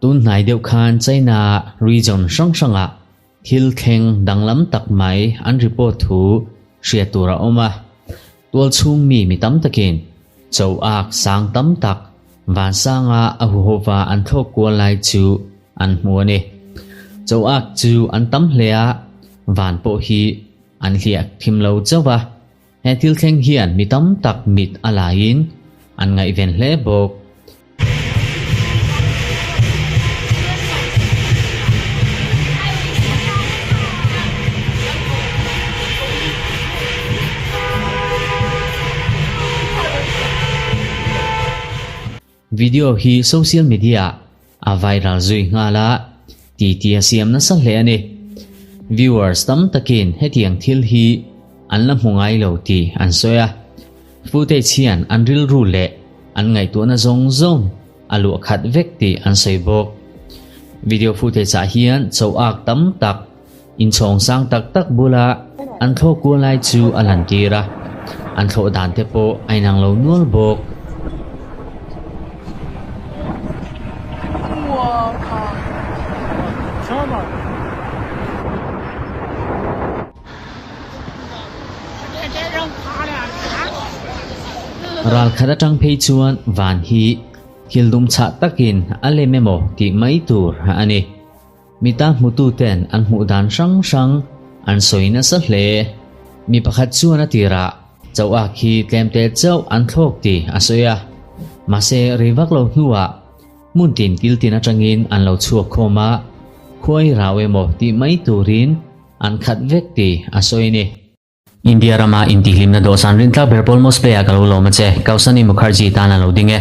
Tun hnai deuh khan China region hrang hrangah thil thleng danglam tak mai an report thu hriat tur a awm a. Tual chhung mi mi tam takin cho ak sang tam tak vansanga a huhova an thlawk kual lai chu an hmu a ni. Cho ak chu an tam hle a, van pawh hi an hliah thim lo chauh a. He thil thleng hian mi tam tak mit a laiin an ngaihven hle bawk. Video hi social media ah a viral zui nghal a, titi a siam nasa hle a ni. Viewers tam takin hetiang thil hi an la hmu ngai lo tih an sawi a. Footage hian an rilru leh an ngaihtuahna zawng zawng a luah khat vek tih an sawi bawk. Video footage ah hian cho ak tam tak inchhawng sang tak tak bula an thlawh kual lai chu a lan tir a, an thlawh dan te pawh a inang lo nual bawk. Ral khat atang phei chuan van hi thil dum chhah takin a lem emaw tih mai tur a ni. Mita hmutu ten an hmuh dan hrang hrang an sawi nasa hle. Mi pakhat chuan a tirah chauh ak hi tlem te chauh an thlawk tih a sawi a. Mahse rei vak lo hnuah hmun tin kil tin atangin an lo chhuak khawm a, khuai rau emaw tih mai turin an khat vek tih a sawi a ni. India rama intihhlimna dawhsan rintlak ber pawl Mosplay ah ka lo lawm a che, Kausani Mukherjee tan a lo ding e.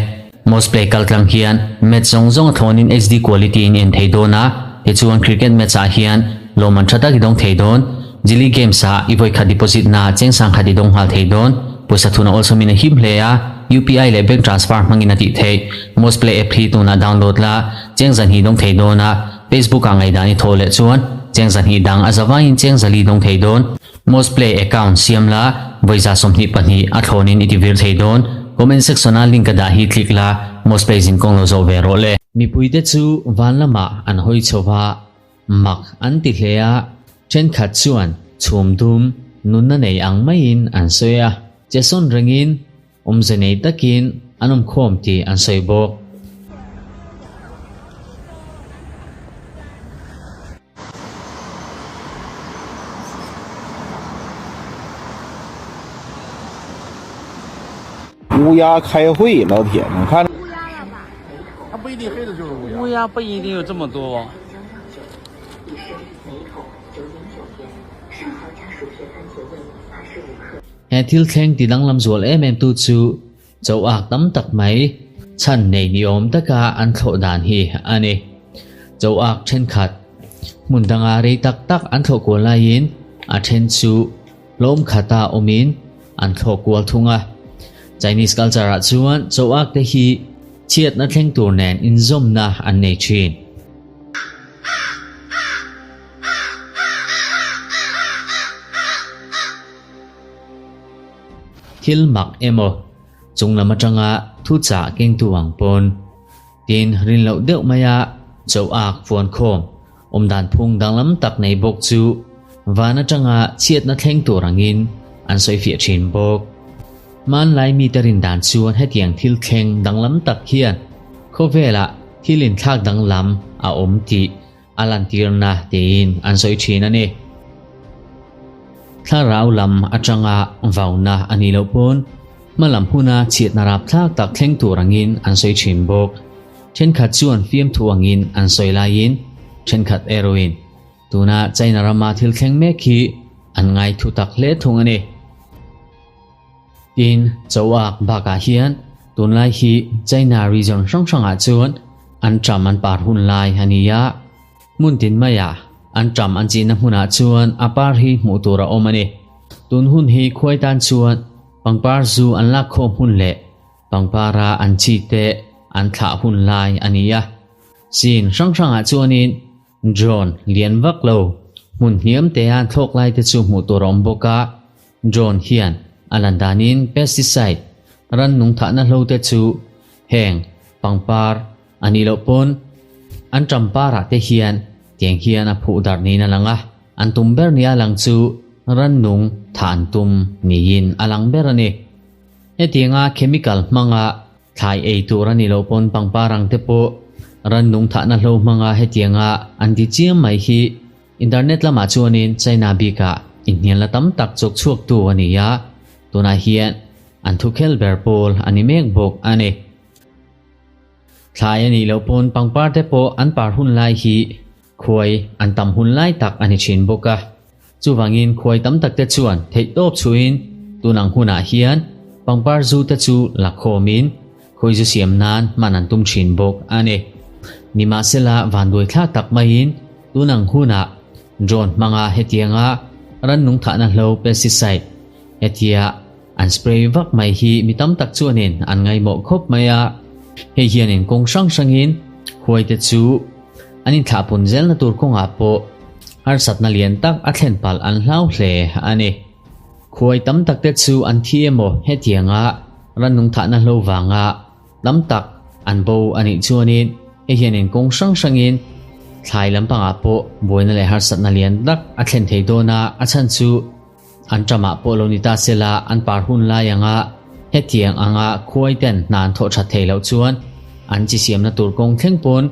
Mosplay kaltlang hian match zawng zawng a thlawnin HD quality in en thei dawn a, tichuan cricket match ah hian lawmman tha tak i dawng thei dawn. Jili Games ah i vawikhat deposit na chengsang khat i dawng nghal thei dawn. Pawisa thuna awlsawmin a him hle a, UPI leh bank transfer hmangin a tih theih. Mosplay app hi tunah download la, chengzan hi dawng thei dawn a, Facebook ah ngaihdan i thawh leh chuan chengzahnih dang a zavaiin chengzali dawng thei dawn. Mosplay account siam la, vawiza 22 a thlawnin i ti vir thei dawn. Comment section a link ka dah hi click la, Mosplay zin kawng lo zawh ve rawh le. Mipuite chu van lamah an hawi chho va, mak an ti hle a, thenkhat chuan chhum dum nunna nei ang maiin an sawi a, che sawn rengin Awmze nei takin an awm khawm tih an sawi bawk. 乌鸦开会， 老铁们看。 它不一定黑的就是乌鸦。 乌鸦不一定有这么多。 He thil thleng ti danglam zual em em tu chu cho ak tam tak mai chhan nei ni awm taka an thlawh dan hi a ni. Cho ak thenkhat hmun danga rei tak tak an thlawh kual laiin a then chu hlawm khata awmin an thlawh kual thung a. Chinese culture ah chuan cho ak te hi chhiatna thleng tur nen inzawmna an nei thin. Thil mak emaw chung lam atanga thu chah kengtu ang pawn tin rin loh deuh maia cho ak fuan khawm awmdan phung danglam tak nei bawk chu van atanga chhiatna thleng tur angin an sawi fiah thin bawk. Hmanlai mite rin dan chuan hetiang thil thleng danglam tak hian khawvelah thil inthlak danglam a awm tih a lantirna tiin an sawi thin a ni. Thlarau lam atanga vauna a nih loh pawn hmalam huna chhiatna rapthlak tak thleng tur angin an sawi thin bawk. Thenkhat chuan fiamthu angin an sawi laiin thenkhat erawhin tuna China rama thil thleng mek hi an ngai thu tak hle thung a ni. Tin, Chauak bakah hian tunlai hi China region hrang hrangah chuan an ṭam an par hun lai a ni a, hmun tin maiah an ṭam an chihna hmunah chuan a par hi hmuh tur a awm a ni. Tun hun hi khuai tan chuan pangpar zu an lak khawm hun leh pangpara an chi te an thlah hun lai a ni a. Scene hrang hrangah chuanin Drone lian vak lo hmun hniam te a thlawk lai te chu hmuh tur a awm bawk a, drone hian a lan danin pesticide rannung thahna hlo te chu heng Pangpar a nih loh pawn anṭam parah te hian tiang hian a phuh darh niin a lang a, an tum ber nia lang chu rannung thah an tum niin a lang ber a ni. Hetianga chemical hmanga thlai ei tur a nih loh pawn pangpar ang te pawh rannung thahna hlo hmanga hetianga an ti chiam mai hi Internet lamah chuanin China bikah inhnialna tam tak chawk chhuaktu a ni a, tunah hian an thukhel ber pawl a ni mek bawk a ni. Thlai a nih loh pawn pangpar te pawh an par hun lai hi khuai an tam hun lai tak a ni thin bawk a. Chuvangin khuai tam tak te chuan theihtawp chhuin tun ang hunah hian pangpar zu te chu la khawmin khawi zu siam nan hman an tum thin bawk a ni. Nimahsela vanduai thlak tak maiin tun ang hunah drone hmanga hetianga rannung thahna hlo pesticide hetia An spray vak mai hi mi tam tak chuanin an ngaihmawh khawp mai a, hei hianin kawng hrang hrangin huaite chu an inthlahpun zelna tur kawngah pawh harsatna lian tak a thlen palh an hlau hle a ni. Khuai tam takte chu an thi emaw hetianga rannung thahna hlo vanga tam tak an bo a nih chuanin hei hianin kawng hrang hrangin thlai lampangah pawh buaina leh harsatna lian tak a thlen thei dawn a, a chhan chu An ṭamah pawh lo ni ta sela an par hun lai anga hetiang anga khuai ten hna an thawh ṭhat thei loh chuan an chi siamna tur kawng thleng pawn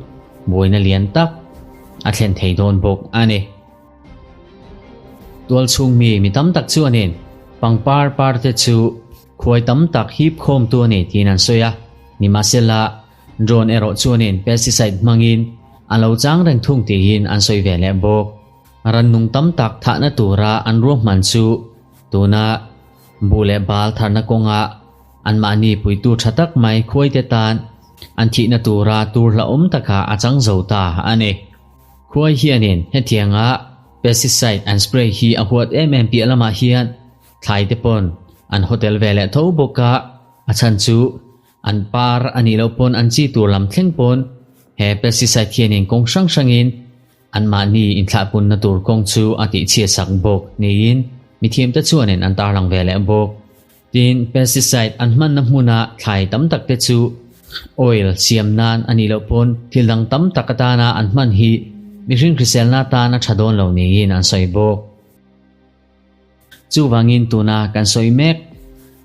buaina lian tak a thlen thei dawn bawk a ni. Tual chhung mi mi tam tak chuanin pangpar par te chu khuai tam tak hip khawmtu a ni tiin an sawi a, nimahsela drone erawh chuanin pesticide hmangin a lo chang reng thung tiin an sawi ve leh bawk. Rannung tam tak thahna tura an ruahman chu tuna bu leh bal tharna kawnga anmahni puitu tha tak mai khuaite tan an thihna tura tur hlauhawm takah a chang zo ta a ni. Khuai hianin hetianga pesticide an spray hi a huat em em piah lamah hian thlaite pawn an hotel ve leh tho bawk a, a chhan chu An par a nih loh pawn an chi tur lam thleng pawn he pesticide hianin kawng hrang hrangin anmahni inthlahpunna tur kawng chu a tihchhiatsak bawk niin mithiamte chuanin an tarlang ve leh bawk. Tin, pesticide an hmanna hmuna thlai tam tak te chu oil siam nan a nih loh pawn thil dang tam tak atana an hman hi mihring hriselna atan a tha dawn lo niin an sawi bawk. Chuvangin tuna kan sawi mek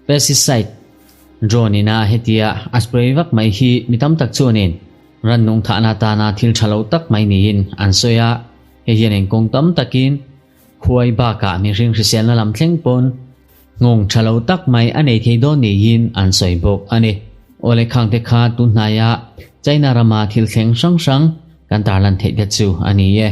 pesticide drone ina hetia a spray vak mai hi mi tam tak chuanin rannung thahna atana thil tha lo tak mai niin an sawi a, hei hian engkawng tam takin khuai bakah mihring hriselna lam thleng pawn nghawng tha lo tak mai a nei thei dawn niin an sawi bawk a ni. Awle khangte kha tun hnaia China rama thil thleng hrang hrang kan tarlan theih te chu a ni e.